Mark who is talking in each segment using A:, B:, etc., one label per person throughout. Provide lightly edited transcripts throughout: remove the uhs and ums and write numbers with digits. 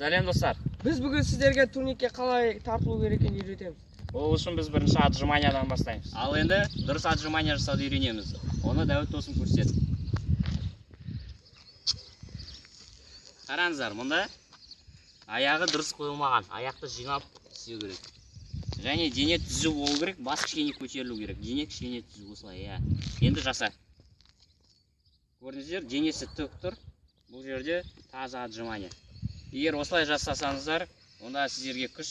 A: Сәлем, достар.
B: Біз бүгін сіздерге турникке қалай тартылу керек екенін үйретеміз.
A: Ол үшін біз бірінші отжиманиядан бастаймыз. Ал енді дұрыс отжимания жасауды үйренеміз. Оны Дәуіт досым көрсетеді. Қараңыздар, мұнда аяғы дұрыс қойылмаған. Аяқты жинап істеу керек. Және дене түзу болу керек, бас кішкене көтерілу керек. Дене кішкене түзу осылай, иә. Енді жаса. Көрдіңіздер, денесі тік тұр. Бұл жерде таза отжимание. Егер осылай жасасаңыздар, онда сіздерге күш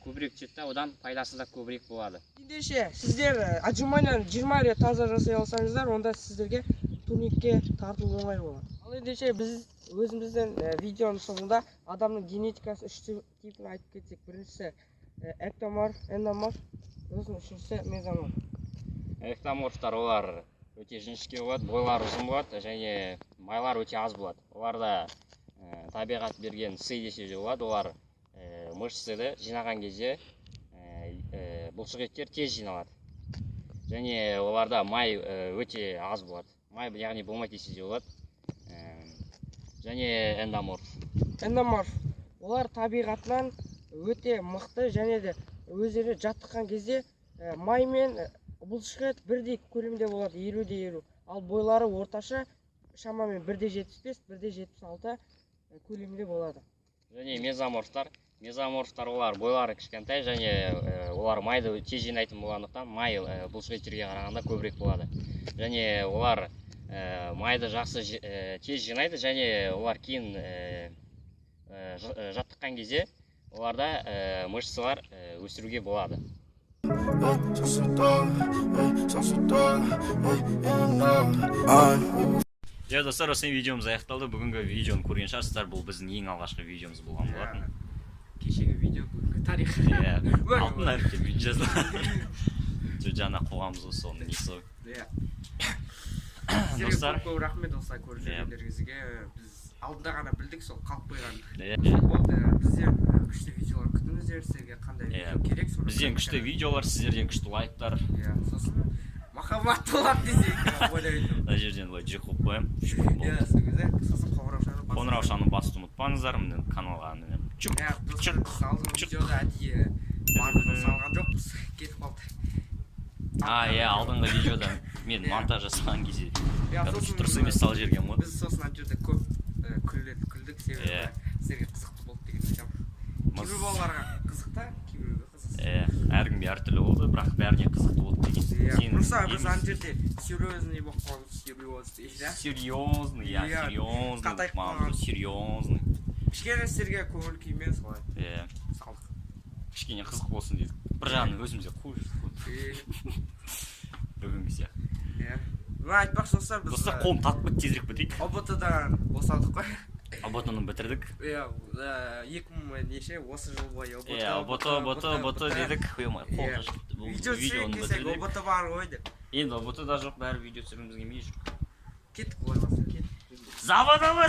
A: көбірек түседі да, одан пайдасы да көбірек болады.
B: Ендеше, сіздер отжиманияны 20 рет таза жасай алсаңыздар, онда сіздерге турникке тартылу оңай болады. Ал ендеше біз өзіміздің видеоның соңында адамның генетикасы үш типін айтып кетсек. Біріншісі эктоморф, эндоморф, сосын үшіншісі мезоморф.
A: Эктоморфтар олар өте жіңішке болады, бойлары ұзын болады және майлар өте аз болады. Оларда табиғат берген сый десе де болады. Олар мышцаны жинаған кезде бұлшық еттер тез жиналады. Және оларда май өте аз болады. Май, яғни, болмайды десе де болады. Және эндоморф.
B: Эндоморф олар табиғатынан өте мықты және де өздері жаттыққан кезде май мен бұлшық ет бірдей көлемде болады, 50 де 50, ал бойлары орташа, шамамен 1,75, 1,76 көлемде болады.
A: Және мезоморфтар. Мезоморфтар олар бойлары кішкентай және олар майды тез жинайтын болғандықтан, май бұлшық еттерге қарағанда көбірек болады. Және олар майды жақсы тез жинайды және олар кейін жаттыққан кезде оларда мышцалар өсіруге болады.
C: So dog, so dog, you know.
A: Иә, достар, осымен видеомыз аяқталды. Бүгінгі видеоны көрген шығарсыздар. Бұл біздің ең алғашқы видеомыз болған болатын.
B: Кешегі видео бүгінгі тарих.
A: Иә, алтын әріптермен жазылған. Жоқ, жаңа қоғамыз ғой, соның несі ғой.
B: Иә, сіздерге
A: Достар.
B: көп көп рахмет осылай көріп
A: Иә.
B: жүргендеріңізге. Біз алдында ғана білдік сол қалып қойған. Болды, бізден күшті видеолар күтіңіздер. Сіздерге қандай
A: Иә.
B: видео керек, соны
A: Бізден күшті видеолар, сіздерден күшті лайктар.
B: Иә, сосын махаббат болады десек ойлаймын.
A: Мына жерден былай жүрек қойып қоямын.
B: Иә, сол кезде сосын қоңыраушаны басып-
A: Қоңыраушаны басуды ұмытпаңыздар. Міне, каналға, міне, чук.
B: Иә, достар,
A: Чық,
B: біз алдыңғы
A: чық.
B: видеода әдейі барлығын салған жоқпыз, кетіп қалды.
A: А, иә, алдыңғы видеода мен
B: Иә.
A: монтаж жасаған кезде,
B: Иә,
A: короче,
B: сосын
A: дұрыс емес салып жібергенмін ғой.
B: Біз сосын ана жерде көп күлдік, себебі
A: Иә.
B: сіздерге қызықты болды деген айтамын. Кейбір балаларға қызық та, кейбіреуге қызық.
A: Иә, әркімге әртүрлі болды, бірақ бәріне қызықты болды деген.
B: Иә,
A: Сен
B: просто біз
A: ең-
B: ана жерде серьезный болып қалдық, серьезный, да.
A: Серьезный, иә.
B: Иә,
A: Серьезный.
B: қатайып
A: Маған
B: қалған.
A: серьезный.
B: Кішкене сіздерге көңіл күймен солай
A: Иә.
B: салдық.
A: Кішкене қызық болсын дедік. Бір жағынан өзіміз де қуып жүрдік
B: Е,
A: бүгінгі сияқты.
B: Иә, мына айтпақшы, достар, біз
A: Достар, қолым татып кетті, тезірек бітейік.
B: ҰБТ дан босадық қой.
A: ҰБТ ны бітірдік.
B: Иә, екі мың неше, осы жыл бойы ҰБТ,
A: Иә, ҰБТ, ҰБТ, ҰБТ дедік. Ой, қол
B: Иә.
A: қашып кетті. Бұл
B: Видео
A: видеоны
B: түсірейік десек,
A: бітірдік.
B: ҰБТ бар ғой деп.
A: Енді ҰБТ да жоқ, бәрі видео түсіргіміз келмей жүр.
B: Кеттік олай болса, кеттік.
A: Заводовый.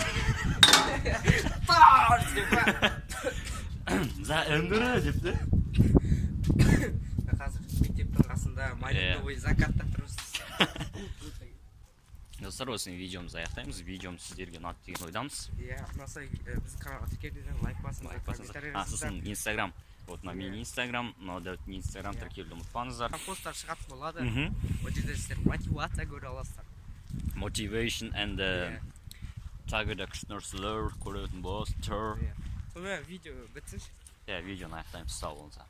B: Тарс деп па.
A: За МДР деп те.
B: Қазір мектептің қасында малиновый закатта тұрмыз.
A: Достар, осымен видеомызды аяқтаймыз. Видеомыз сіздерге ұнады деген ойдамыз.
B: Иә, ұнаса, біздің каналға тіркеліңіздер, лайк басыңыздар,
A: Лайк басыңыздар.
B: комментарий
A: А,
B: жазыңыздар.
A: сосын инстаграм, вот мына менің инстаграм, мынау Дәуіттің инстаграм.
B: Иә.
A: Тіркелуді ұмытпаңыздар.
B: Посттар шығатын болады.
A: Мхм
B: Ол жерде сіздер мотивация көре аласыздар.
A: Motivation and
B: Иә.
A: тағы да күшті нәрселер көретін боласыздар.
B: Иә, сонымен, видео бітсінші.
A: Иә, видеоны аяқтаймыз. Сау болыңыздар.